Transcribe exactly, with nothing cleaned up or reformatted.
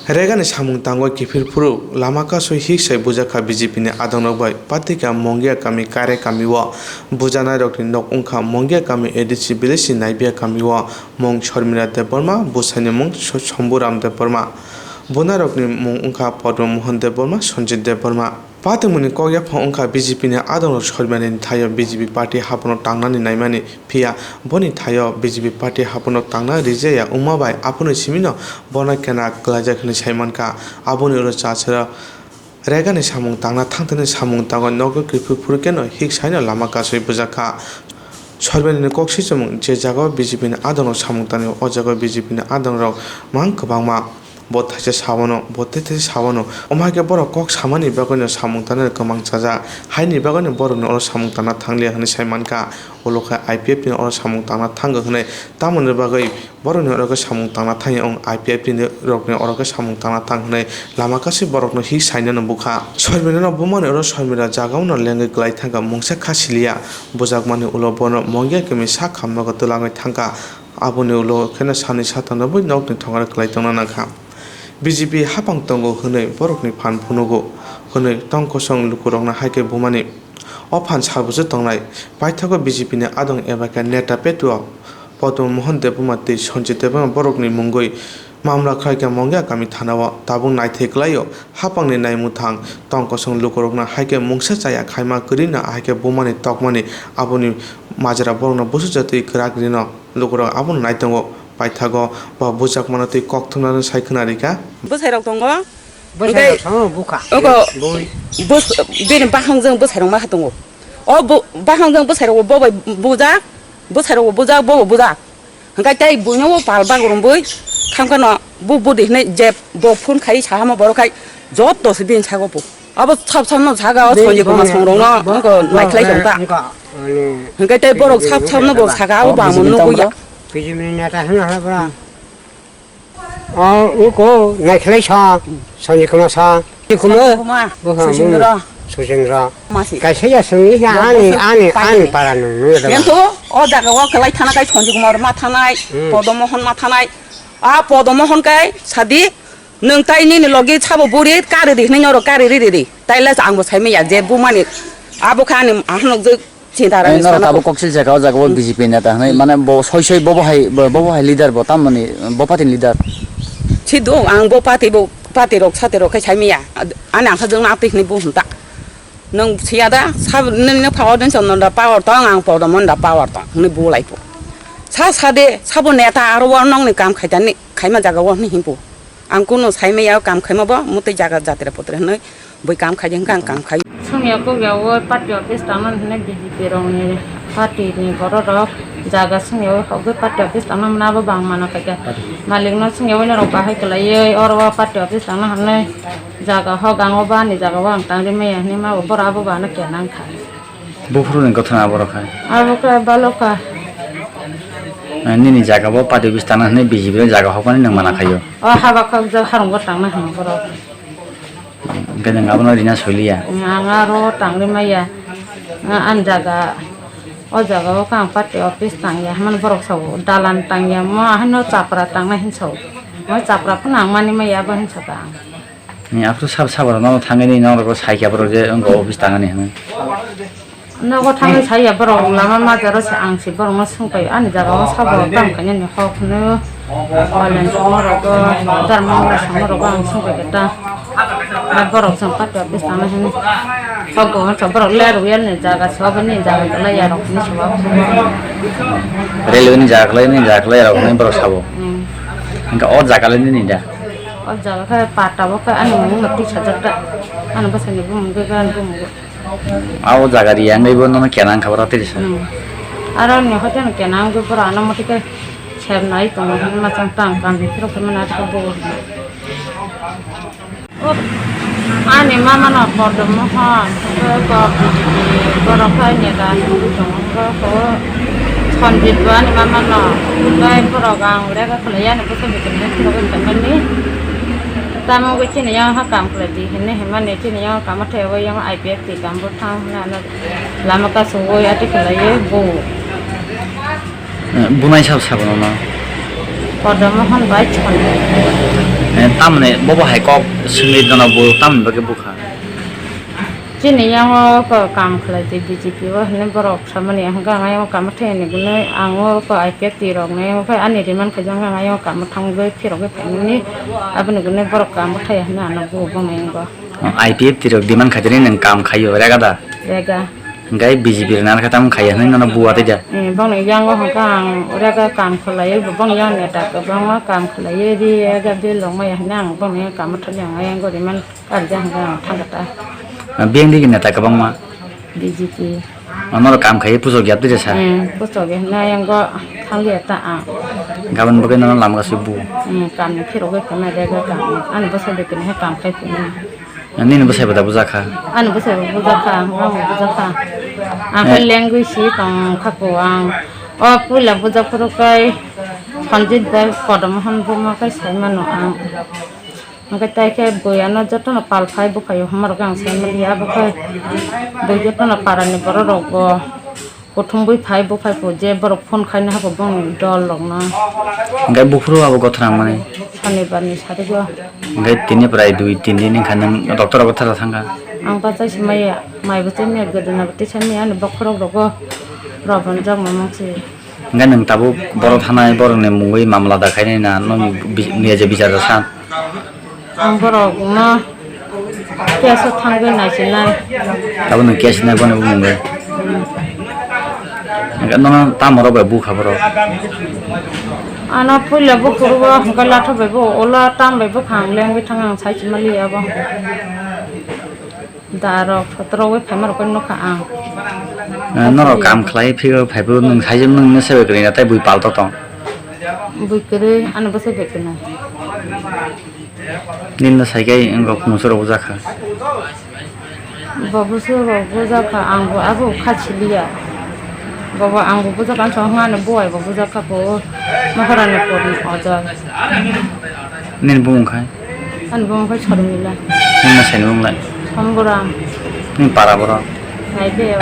Regani samung tangwi kiphilphuru lama kasui hiksai bujakha B J P ni adongrok bai. Patika Mongia kami Kare kamio bujanairokni nok wngkha Mongia kami A D C village ni Naibia kamio mung Sharmila Debbarma, bwsaini mung Somburam Debbarma. Bunairokni mung wngkha Padma Mohan Debbarma, Sanjit Debbarma. Patimungni kok yaphang wngkha B J P ni adongrok Sharmila ni thaio B J P party haphano tangnani naimani. Phiya boni thaio B J P party haphano tangna rijaya wngma bai aphano simino bono kena kwlaijak hwnwi sai mankha. Aboni ulo chachara regani samung tangna thangthani samung tangwi nogo kiphilphuru keno hiksaino lama kasui bujakha. Sharmila ni kok sichomung je jagao B J P ni adongrok samung tangnai o jagao B J P ni adongrok mang kwbangma. Bo thaisa sawano, bo tei thaisa sawano. Omo hai khe borok kok samani bagwino samung tangnai kwmang chajak. Haini bagwino borokni oro samung tangna thangliya hwnwi sai mankha. Ulo khe I P F T ni oro samung tangna thango hwnwi. Tamoni bagwi borokni oro khe samung tangna thangya wng, I P F T ni rokni oro khe samung tangna thang hwnwi lama kasui borokno hik sainano bukha. Sharmila no bumani oro Sharmila jagao no lengwi kwlai thangkha, mungsa kha siliya. Bujakmani ulo bono Mongia kami sak khamnogo twlangwi thangkha. Aboni ulo kheno sanwi satanrok bai nokni thongaro kwlai tongna nangkha. B J P hapang tongo hwnwi borokni phan phunugo hwnwi tong kosong lukurokno hai khe bumani. O phan salbujo tongnai paithago B J P ni adong eba khe neta petuo Padma Mohan Debbarma tei Sanjit Debbarma borokni mungwi mamla khlaikha Mongia kami thanao. Tabuk naithai kwlaio hapangni naimwthang tong kosong lukurokno hai khe mungsa chaya khaima kwrwino hai khe bumani tokmani aboni majra borokno busu jatwi kwrak rino. Lukurok abono nai tongo, paithago ba bujakmano tei kok thumnano sai khwna rikha. Bwsairok tongo. Bwsairok tongo, bukha. Ogo bui. Bus-, bini bahangjwng bwsairok ma tongo. O bu-, bahangjwng bwsairok bo bai bujak, bwsairok bo bujak, bo bo bujak. Hwnkhe tei buino bo pal bagrum bui, khamkhano bu budi hinui je bo phone khai sahama borok khai joto se bini sago bo. Abo sab samno saga o Sonjit Kumar songrokno wngkha naikhlai tongkha. Hwnkhe tei borok sab samno bo saga o bangma nugwi ya. P G M ni neta hwnna hwnna bwrang. O wngkha naikhlai sa, Sonjit Kumar sa. Sonjit Kumar, Susindra. Susindra. Kaisa ya songni ya ani, ani, ani para nung nung ya. Yang to, o jaga o kwlai thana kai Sonjit Kumar ma thanai, Podomohon ma thanai. A Podomohon kai sadi. Nwng tai nini logi sabo buri kari di hinui norok kari riri di. Tai le angbo sai maya je bumani abo khe ani ahanok je chinta rani norok sana tabuk ko. Koksil jaka o jaga o B J P neta hinui mane bo soi soi bobo hai bobo hai leader bo tamoni bo party ni leader. Si do ang bo party bo party rok sate rok khe sai maya ani angkha jong na twi hinui bo hunta. Nwng siya da sabo nini phago din chondon da power tong ang podo mon da power tong hinui bo lai po. Sa sade sabo neta aro o nongni kam khaitani khaima jaga o hinui himpo. Ang kunu sai maya o kam khaima bo, mwtwi jaga jatra potra hinui bui kam khai di hwnkha ang kam khai. Songya kok ya o party office tangmani hinui B J P rokni party ni borok rok jaga songya o hokgwi party office tangna mano abo bang mano khaikha. Malik no songya o norok bahai kwlaiwi oro o party office tangna hinui jaga hok ang o bani jaga o ang tangri maya hinui ma borok abo bana kena wngkha. Buphuru ni gothana abo rok hai. Abo khe balo kha. Eh, nini jaga bo party office tangna hinui B J P ni jaga hokmani nwng mana khaio. O haba khok jak harung bo tangna hinwi borok. Hwnkhe nwng abono rina soiliya. Ang aro tangwi maya. Ang jaga, o jaga o khe ang party office tangya hwnmani borok sao. Dalan tangya mo haino chapra tangna hinwi sao. Mo chapra phano ang mani maya abo hinwi saka ang. Ni aphuru sab sabar no thangwi ni norok sai khe borok je wngkha office tangani hinwi. Nogo thangwi saya borok lama majaro se ang se borokno swngpai ani jaga o sabo tamo khainani hok hwno. Waleng songma rogo, dharma mura songma rogo ang swngpai khe ta. Borok chwng party office tangna hwnwi. Hok bo borok ler wiyal ni jaga se obo ni jaga kwlai ya rok hwnwi se. Railway ni jaga kwlai ni jaga kwlai ya rok hwnwi borok sabo. Hmm. Hwnkhe o jaga le nini da? O jaga khe pata bo khe ani mung no twi sajak ta. Ani bwsai ni bumung khe ani bumung. Abo jaga riya wngwi bo nono kena wngkha bwrw tei risa. Hmm. Aro ni hotel ni kena wngwi bwrw ano motike sep nai tongo hinwi machang tang kam rikhe rok hinwi nai bo. Ani mama no Padma Mohan, borok khai neta hinwi tongo, borok Sanjit bo ani mama no, tei borok ang lega khwlai yani bwsai bwsai hinwi khwlai tongmani. Tamo wngwi chini yang ha kam khwlai di hinwi hinmani chini yang kamo thai o yang I P F T kam bo thang hinwi ano lama kasu o yati khwlai bo. Eh, bunai sab sabo no? Padma Mohan bai Sanjit. Eh, tamni bobo hai kok swngwi gana bo tamni bagwi bukha. Chini yango ko kam khlai di B J P o hwnwi borok samani hwnkha ang ayang kamo thai ni gunoi ang o ko I P F T rok ni hwnkha ani demand khaijak hwnkha ang ayang kamo thangwi phirogwi phaimani aboni gunoi borok kamo thai hwnwi ano bo bongni yango. Oh, I P F T rok demand khaijani nwng kam khaio rega da? Rega. Hwnkhe B J P rwna khe tamo khaiya hwnwi nono buwa tei da? Eh, bongni yango hwnkha ang rega kam khlaiwi, bongni yang neta kwbangma kam khlaiwi ri rega belong maya hwnwi ang bongni yang kamo thangwi ang ayang gori man karja hwnkha ang thangkha ta. Ah, biyang digi neta kwbangma? B J P. Ah, norok kam khaiwi puchok ya tei da sa? Eh, puchok ya hwnwi ayang go thangya ta ang. Gabon bagwi nono lam gaswi bu? Eh, kamni phirogwi khwnai rega kam. Ani bwsai bai kini hai kam khai phunai. Nini bwsai bo da bujak kha? Ani bwsai bo bujak kha, ang bo bujak kha. Ang khe Eh. Lengwi si tong kha ko ang. O puila bujak phuru kai Sanjit bai Kodom hwn buma kai sai mano ang. Ang khe tai khe bui ano jotono pal phai bwkhaio hwnmarok ang sai mali abo khe bui jotono parani borok rok bo. Kuthumwi phai buphai pho je borok phone khaina hapo bongni dol rokno. Hwnkhe buphuru abo gothorang mani? Sonibar ni sarigo. Hwnkhe tini prai dui tin din wngkha nwng doctor abo thara thangkha? Ang bachai se maya, mai bachai maya, godona bachai maya, ani bokhorok rogo robanjak mamang se. Hwnkhe nwng tabuk borok thanai borokni mungwi mamla da khainai na nokni bi-, niya je bichar da san? Ang borokno keso thangwi naisinai. Tabuk nwng kesinai bono bumungwi. Hwnkhe nono tamorok bai bukha borok? Ano puila bukhuru bo hwnkhe latha bai bo, ola tam bai bwkha ang lengwi thang ang sai chimali abo. Da rok photorogwi phaima rokno nukha ang. Eh, norok kam khlai phiro phaiphuru nwng sai nwng no sebe kwrwi na tei bui palto tong? Bui kwrwi ano bwsai bai kwrwi. Nini no sai khe wngkha khumsoro bujak kha. Bo bwswk rok bujak kha, ang bo abo kha siliya. Bo bo ang bo bujak kha, ang song hwnani buai bo bujak kha, bo Maharani porni ojak. Nini bumung khai? Ani bumung khai Sormila. Nini no sai ni bumung lai? Sombura. Nini para borok? Nai de.